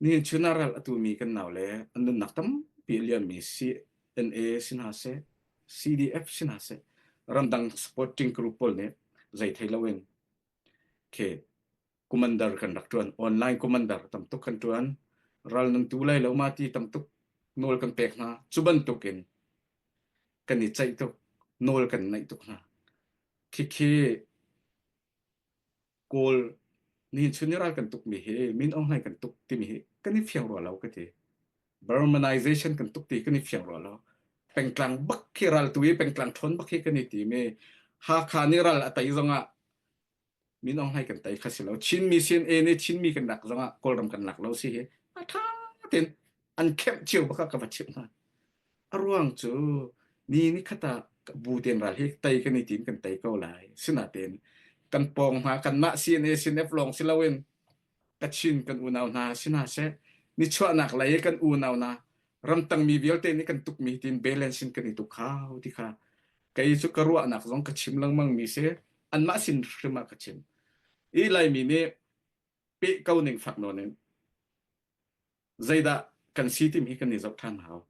Nihin chun ah ral a tumi kan naule an nunnak tampi a liammi CNA si hna seh, CDF si hna seh, ramdang supporting group pawl nih zei thei loin khi commander kan rak ṭuan. Online commander tam tuk kan ṭuan. Ral nan tu lai lo ma ti tam tuk nawl kan pek hna. Cu bantukin kan i ceih tuk, nawl kan naih tuk hna. Khikhi Kawl nihin chun i ral kan tukmi hi Min Aung Hlaing kan tuk timi hi kan i fiang rua lo ka ti. Burmanization kan tuk ti kan i fiang rua lo. Pengtlang bak khi ral tu i pengtlang ṭhawn bak hi kan i tim i Hakha nih ral a tei zongah Min Aung Hlaing kan tei kha si lo. Chinmi CNA nih Chinmi kan lak zongah Kawlram kan lak lo si hi a ṭha tein an khemh cio bak ah ka va chimh hna. A ruang cu ni nikhat ah bu tein ral hi tei kan i tim kan tei ko lai. Sinain kan pawng hna kanmah CNA CNF lawng si loin Kachin kan unau hna si hna seh nichuahnak lei kan unau hna ramtang mi vialte nih kan tukmi tin balance in kan i tuk hau ti kha kei cu ka ruahnak zong ka chim lengmang mi si anmah sin hrim ah ka chim. I Laimi nih peh ko ning fak nawn in Zeidah kan si timi hi kan i zoh ṭhan hau.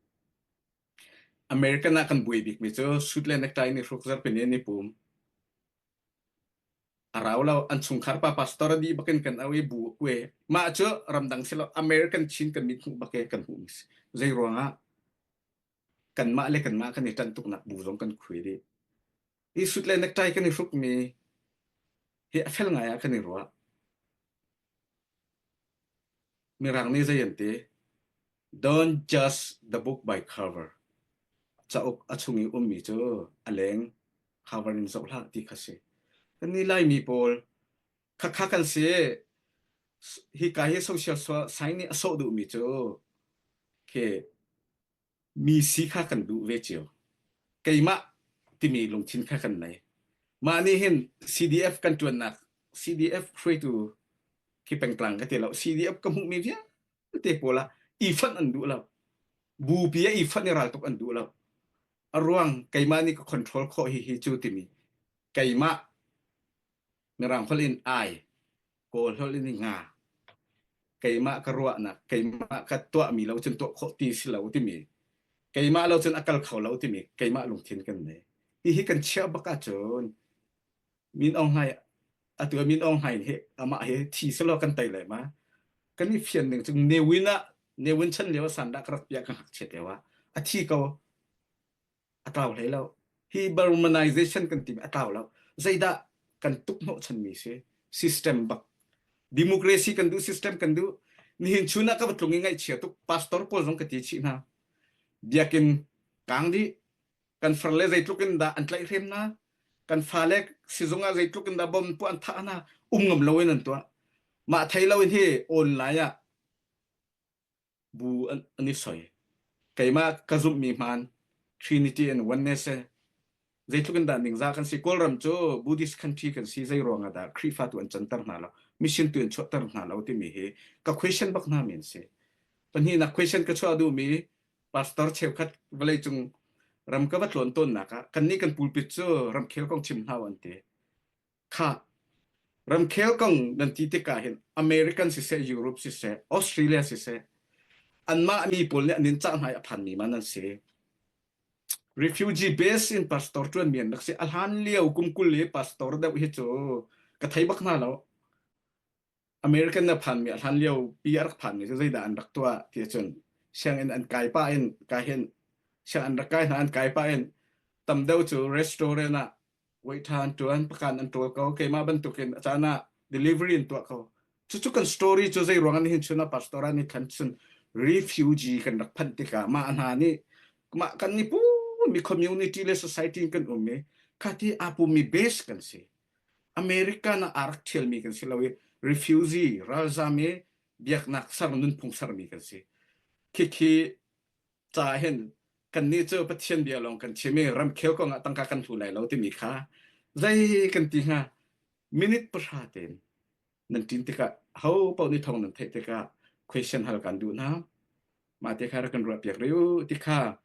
American ah kan buai bikmi cu suit le necktie nih hruk zarhpini an i pum. A rau lo, an chungkhar pa pastor a dih bakin kan au i bu a kue. Mah cu ramdang si lo, American Chin kan mit hmuh bak i kan hmuhmi si. Zei ruangah kanmah le kanmah kan i ṭanh tuknak bu zong kan khui dih. I suit le necktie kan i hrukmi hi a fel ngai ah kan i ruah. Mirang nih zei an ti? Don't judge the book by cover. Cauk a chung i ummi cu a leng cover in zoh hlah ti kha si. Kannih Laimi pawl khakha kan si. Hika hi social science nih a sawh duhmi cu khi mi si kha kan duh ve cio. Keimah timi lungthin kha kan nei. Mah nih hin CDF kan ṭuannak CDF hruaitu khi pengtlang ka ti lo. CDF ka hmuhmi vialte pawl ah i fonh an duh lo. Bupi ah i fonh i raltuk an duh lo. A ruang keimah nih ka control khawh hi hi cu timi keimah Mirang holh in I, Kawl holh in nga. Keimah ka ruahnak, keimah ka tuahmi lo cun tuah khawh ti si lo timi, keimah lo cun a kal kho lo timi keimah lungthin kan nei. Hihi kan chiah bak ahcun Min Aung Hlaing atu ah Min Aung Hlaing hi amah hi thi selaw kan tei lai ma. Kan i fian ning cu Ne Win ah Ne Win chan lio ah sandah ka rak piah ka ngakchiat lio ah a thi ko. A tlau hlei lo. Hi Burmanization kan timi a tlau lo. Zeidah kan tuk hnawhchanmi si? System bak. Democracy kan duh, system kan duh. Nihin chun ah ka va tlung i ngaihchia tuk. Pastor pawl zong ka ti chih hna. Biakinn kang dih. Kan farle zeitluk in dah an tlaihhrem hna. Kan fale sizung ah zeitluk in dah bom puah an thah hna. Um ngam loin an tuah. Mah thei loin hi online ah bu an, an i soi. Keimah ka zumhmi hmaan Trinity and Oneness zeitluk in dah ningzah kan si. Kawlram cu Buddhist country kan si zei ruang ah dah Khrihfa tu an canter hna lo, mission tu an chuahter hna lo timi hi ka question bak hna mi an si. Pahnihnak question ka chuah duhmi pastor cheukhat vawleicung ram ka va tlawn tawnnak ah kannih kan pulpit cu ramkhel kong chim hna an ti. Khah, ramkhel kong nan ti tikah hin American siseh, Europe siseh, Australia siseh, anmah mi pawl nih an in cah hna i a phanmi man an si. Refugee base in pastor ṭuanmi an rak si. A hlan lio kum 20 i pastor deuh hi cu ka thei bak hna lo. American na phanmi a hlan lio pi a rak phanmi cu zeidah an rak tuah ti ahcun sianginn an kai pah in ka hin siang an rak kai hna an kai pah in tam deuh cu restaurant ah waiter an ṭuan pakan an ṭawl ko keimah bantukin a caan ah delivery an tuah ko cucu kan story cu zei ruang an hin chun ah pastor an i thlan cun refugee kan rak phanh tikah mah hna nih mah kan ni pu mi community le society in kan um i khati aa pumi base kan si American ah aa rak ṭhialmi kan si lo i refugee ralzam i biaknak ser nunphung sermi kan si. Khikhi ca hin kannih cu Pathian bia lawng kan chim i ramkhel kong ah tangka kan hlu lai lo timi kha zei kan ti hnga minute pahra tein nan ṭin tikah ho paoh nih thawng nan theih tikah question hal kan duh hna. Mah te kha rak kan ruah piak rih u ti kha.